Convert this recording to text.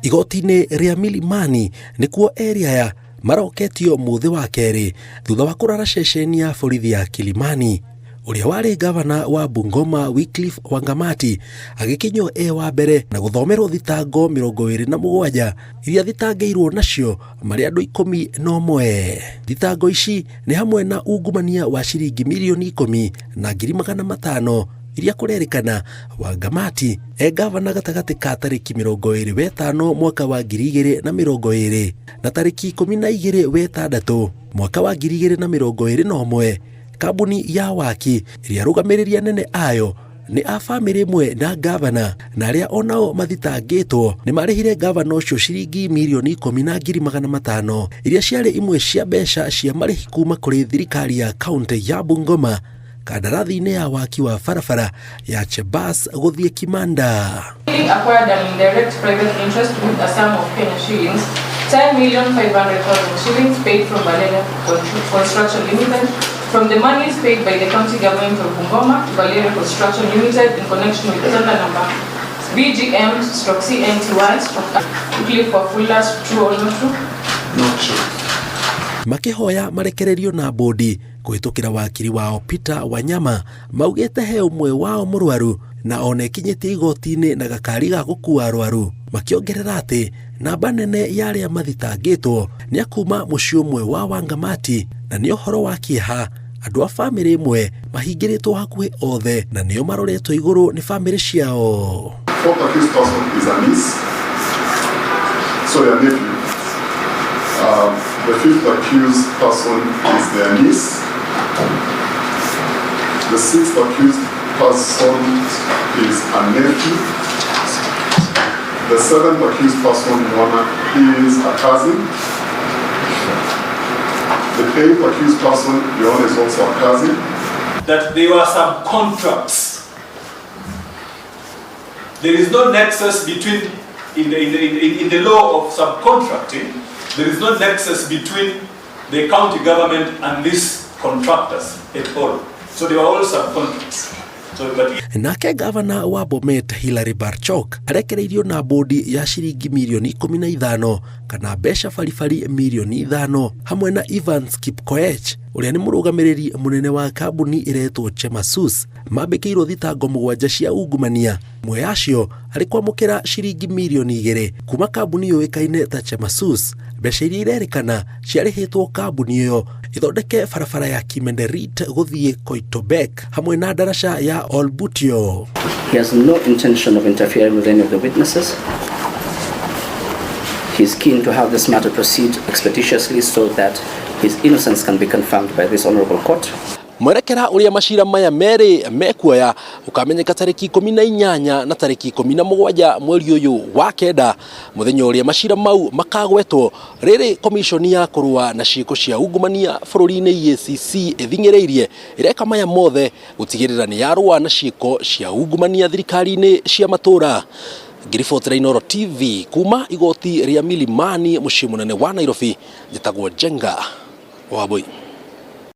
Igoti-inĩ rĩa Milimani nĩkuo erĩ aya maroketio mũthĩ wa kerĩ thutha wa kũrara ceceni ya borithi ya Kilimani. Ũrĩa warĩ gavana wa Bungoma Wycliffe Wangamati agĩkinyio e wa mbere na gũthomerwo thitango 27 iria thitangĩirwo nacio marĩ andũ 11. Thitango ici nĩ hamwe na ungumania wa ciringi mirioni 10 na ngiri 500 iria kũrerĩkana Wangamati e gavana gatagatĩ ka tarĩki 25 mwaka wa 2020 na tarĩki 12 wa 6 mwaka wa 2021. Kambuni ya waki ĩrĩa arũgamĩrĩri anene ayo nĩ a bamĩrĩ ĩmwe na gavana na arĩa onao mathitangĩtwo nĩ marĩhire gavana ũcio ciringi mirioni 10 na ngiri 500 iria ciarĩ imwe cia mbeca cia marĩhi kuma kũrĩ thirikari ya kaunti ya Bungoma kandarathi-inĩ ya waki wa barabara ya Chebas gũthiĩ Kimanda. Acquired an indirect private interest with a sum of Kenya shillings 10,500,000 shillings paid from Valeria Construction Limited from the monies paid by the county government of Bungoma to Valeria Construction Limited in connection with tender number BGM/CNTY/ Wycliffe Wafula, true or not true? Not true. Makĩhoya marekererio na bodi kũhĩtũkĩra wakiri wao Peter Wanyama maugĩte he ũmwe wao mũrwaru na ona ĩkinyĩtie igoti-inĩ na gakari ga gũkua arwaru, makĩongerera atĩ namba nene ya arĩa mathitangĩtwo nĩ akuma mũciĩ ũmwe wa Wangamati na nĩ ũhoro wa kĩeha andũ a bamĩrĩ ĩmwe mahingĩrĩtwo hakuhĩ othe na nĩo maroretwo igũrũ nĩ bamĩrĩ ciao. Fourth accused person is a niece, sorry, a nephew. The fifth accused person is their niece. The sixth accused person is a nephew. The seventh accused person, Your Honor, is a cousin. The eighth accused person, Your Honor, is also a cousin. That there were some contracts. There is no nexus between, in the law of subcontracting, there is no nexus between the county government and these contractors at all. So they were all subcontracts. So, but Nake gavana wa Bomet Hilary Barchok arekereirio na bodi ya ciringi mirioni 15 kana mbeca baribari mirioni 5 hamwe na Evans Kipkoech ũrĩa nĩ mũrũgamĩrĩri mũnene wa kambuni ĩretwo Chemasus mambĩkĩirwo thitango mũgwanja cia ungumania, ĩmwe yacio arĩ kwamũkĩra ciringi mirioni 2 kuma kambuni yũĩkaine ta Chemasus, mbeca iria irerĩkana ciarĩhĩtwo kambuni ĩyo ĩthondeke barabara ya Kimenderit gũthiĩ Koitobek hamwe na ndaraca ya Olbutio. He has no intention of interfering with any of the witnesses. He's keen to have this matter proceed expeditiously so that his innocence can be confirmed by this honorable court. Mwerekera ũrĩa macira maya merĩ mekuoya ũkamenyeka tarĩki 18 na tarĩki 17 mweri ũyũ wa kenda, mũthenya ũrĩa macira mau makagwetwo rĩrĩ komishoni ya kũrũa na ciĩko cia ungumania bũrũri-inĩ EACC ĩthing'ĩrĩirie ĩreka maya mothe gũtigĩrĩra nĩ yarũa na ciĩko cia ungumania thirikari-inĩ cia matũũra. Ngĩribotera Inooro TV kuma igoti rĩa Milimani mũciĩ mũnene wa Nairobi, njĩtagwo Njenga Wambui.